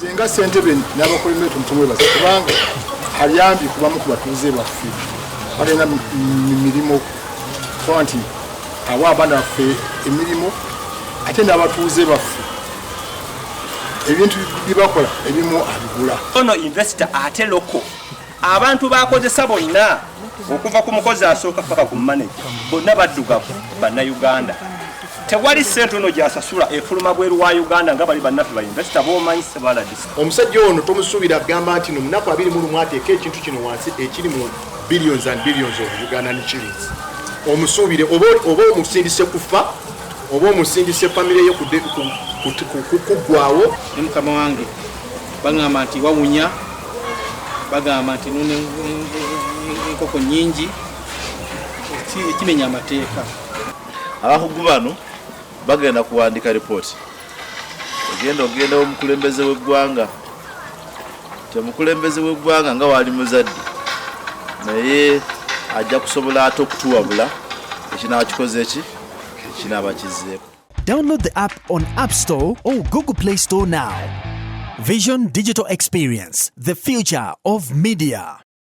Nze nga ssentebe n'abakulembeze tumwebaza kubanga ayambye kubamu ku batuuze baffe balina mirimu, kuba nti awa abaana baffe emirimu ate n'abatuuze baffe ebintu byebakola ebimu abigula. Ono investor ate local abantu bakozesa bonna okuva ku mukozi asooka paka ku manager bonna baddugavu Bannayuganda. Tewali ssente ono gyasasula efuluma bweru wa Uganda nga bali bannaffe ba investor b'omanyi sebaladisa. Omusajja ono tomusuubira agamba nti no munaku 21 ateeka ekintu kino wansi ekiri mu billions and billions of Ugandan shillings. Omusuubire oba omusindise kufa oba omusindise famire ye kuggwawo. Ne mukama wange bagamba nti wawunya, bagamba nti nuna enkoko nnyingi, ekimenya amateeka. Abakugu bano bagenda kuwandika ripooti egenda okugenda omukulembeze w'eggwanga. Nti omukulembeze w'eggwanga nga wali muzadde, naye ajja kusobola ate okutuwabula ekinaaba kikoze ki ekinaaba kizzeeko. Download the app on App Store or Google Play Store now. Vision Digital Experience, the future of media.